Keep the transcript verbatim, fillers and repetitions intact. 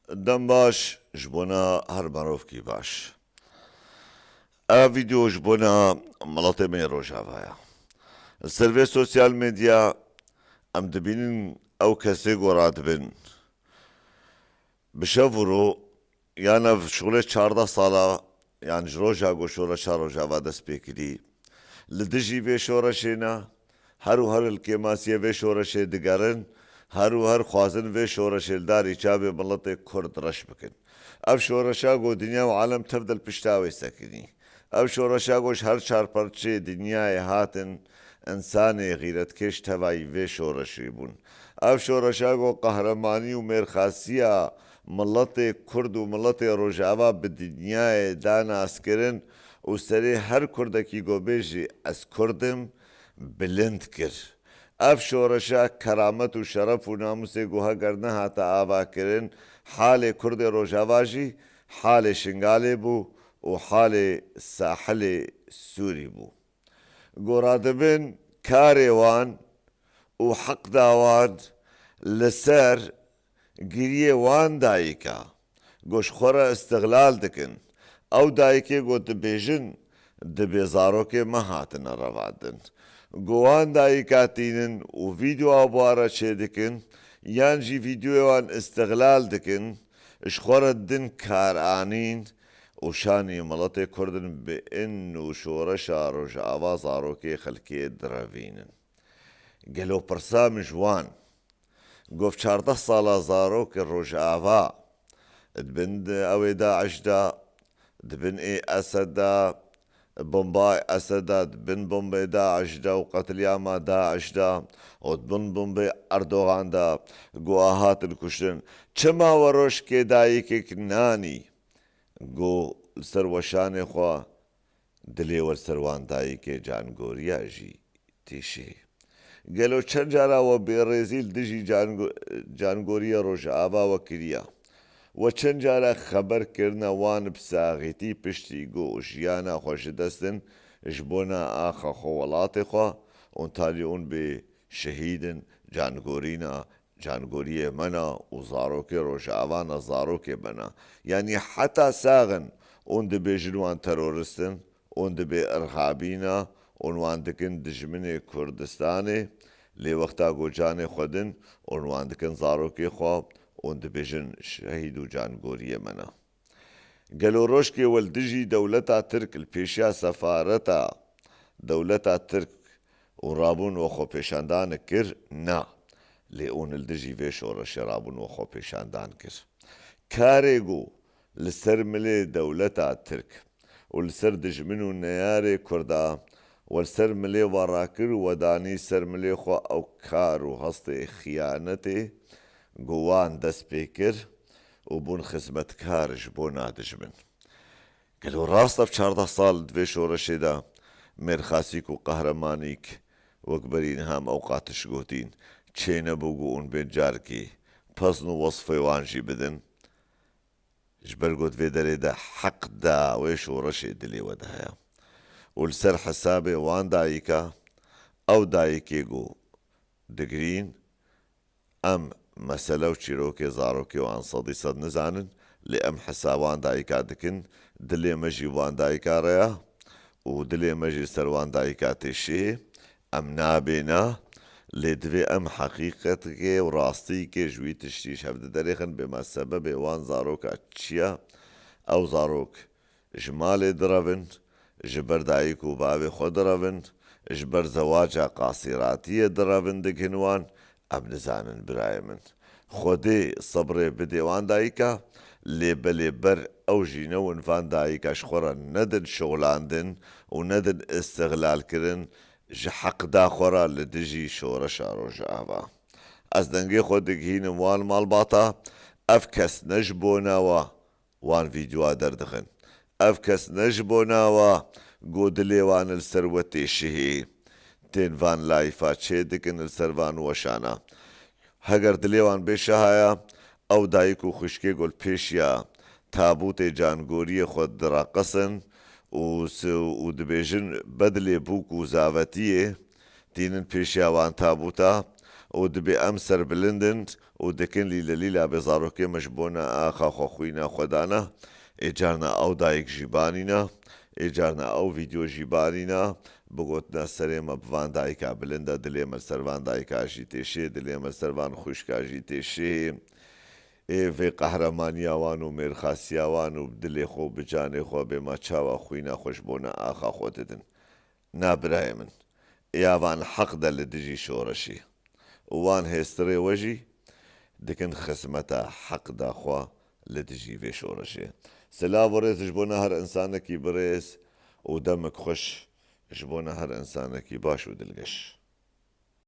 Dem baş ji bona her merovkî baş. Ev vîdeo ji bona miletê me yê Rojava ye. Li ser vê sosyal medya em dibînin ew kesê ku radibin bi şev û ro, yan ev şixulê çardeh sala, yan ji roja ku şoreşa Rojava dest pê kirî, li dijî vê şoreşê ne, her û her li kêmasiyê vê şoreşê digerin, her û her xwazin vê şoreşê li darî çavê miletê Kurd reş bikin. Ev şoreşa ku dinya û alem tev de li pişta wê sekinî. Ev şoreşa ku ji her çar parçeyê dinyayê hatin, însanê xîretkêş tevayî vê şoreşê bûn. Ev şoreşa ku qehremanî û mêrxasiya miletê Kurd û miletê Rojava bi dinyayê da naskirin û serê her Kurdekî ku bêjî ez Kurd im, bilind kir. Ev şoreşa keramet û şeref û namûsê ku heger nehate avakirin, halê Kurdê Rojava jî halê Şingalê bû û halê Sahilê Sûrî bû. Ku radibin karê wan û heqda wan li ser giriyê wan dayika ku ji xwe re îstixlal dikin. Ew dayikê ku dibêjin, dibê zarokê me hatine revandin. Ku wan dayika tînin û vîdeoya bi wan re çêdikin, yan jî vîdeoyê wan îstixlal dikin, ji xwe re didin karanîn û şanî miletê Kurd in bi in û şoreşa Rojava zarokê xelkê direvînin. Gelo pirsa min ji wan, ku ev çardeh sala zarokê Rojava di bin ew ê DAIŞ de, di bin ê Esed de, bombayê Esed de, di bin bombê DAIŞ de û qetlîama DAIŞ de û di bin bombê Erdogan de ku a hatin kuştin, çima we rojkê dayikek nanî ku li ser weşanê xwe dilê we li ser wan dayikê cangoriya jî têşihê. Gelo çend cara we bêrêzî li dijî cango-, cangoriya Rojava we kiriya? We çend cara xeber kirine wan bi saxîtî piştî ku jiyana xwe ji dest din ji bona axa xwe welatê xwe û talî hûn bê şehîd in, cangorîna cangoriyê me ne û zarokê Rojava ne zarokê me ne. Yanî heta sax in hûn dibêjin wan terorist in, hûn dibê irxabî ne, hûn wan dikin dijminê Kurdistanê, lê wexta ku canê xwe din, hûn wan dikin zarokê xwe, hûn dibêjin şehîd û cangoriyê me ne. Gelo rojkê we li dijî dewleta Tirk li pêşiya sefareta dewleta Tirk û rabûn we xwepêşandan kir? Na. Lê hûn li dijî vê şoreşê rabûn we xwepêşandan kir. Karê ku li ser milê dewleta Tirk û li ser dijmin û neyarê Kurda we li ser milê we rakir û we danî ser milê xwe ew kar û hestê xiyanetê ku wan dest pê kir û bûn xizmetkar ji bona dijmin. Gelo rast ev çardeh sal di vê şoreşê de mêrxasîk û qehremanîk wek berî niha em ewqat tişt gotîn, çênebû ku hûn bên carekê pezn û wesfê wan jî bidin? Ji ber ku di vê derê de heq da wê şoreşê dilê we de heye. Û li ser hesabê wan dayika, ew dayikê ku digirîn, em mesele û çîrokê zarokê wan sedî sed nizanin, lê em hesa wan dayika dikin, dilê me jî wan dayika re ya û dilê me jî ser wan dayika têşihê. Em nabêna, lê divê em heqîqetikê û rastîkê ji wî tiştî ji hev de derêxin, bê me sebebê wan zaroka çi ye? Ew zarok ji malê direvin, ji ber dayik û bavê xwe direvin, ji ber zewaca qasîratiyê direvin, dighin wan, em nizanin birayê min. Xwedê sebrê bidê wan dayika, lê belê ber ew jî newin van dayika ji xwe re nedin şixulandin û nedin îstixlalkirin, ji heqda xwe re li dijî şoreşa Rojava. Ez dengê xwe digihînim wan malbata, ev kes ne ji bona we wan vîdyoa derdixin. Ev kes ne ji bona we ku dilê wan li ser we têşihê, tên van layfa çêdikin li ser van weşana. Heger dilê wan bê şehaya, ew dayik û xwişkê ku li pêşiya tabûtê cangoriyê xwe direqisin û s-, û dibêjin bedilê bûk û zavetiyê, tînin pêşiya wan tabûta û dibê em serbilind in û dikin lîle lîla bê zarokê me ji bona axa xwe xwîna xwe dana. Ê carna ew dayik jî banîna, ê carna ew vîdeo jî banîna, bigotina serê me bi van dayika bilind e, dilê me li ser van dayika jî têşê, dilê me li ser van xwişka jî têşê. Ê vê qehremanîya wan û mêrxasiya wan û bi dilê xwe û bi canê xwe bê ma çawa xwîna xwe ji bona axa xwe didin. Na birayê min, êya van heq de li dijî şoreşê û wan hêstirê we jî dikin xizmeta heq de xwe li dijî vê şoreşê. Silav û rêz ji bona her insanekî birêz û demik xweş ji bona her insanekî baş û dilgeş.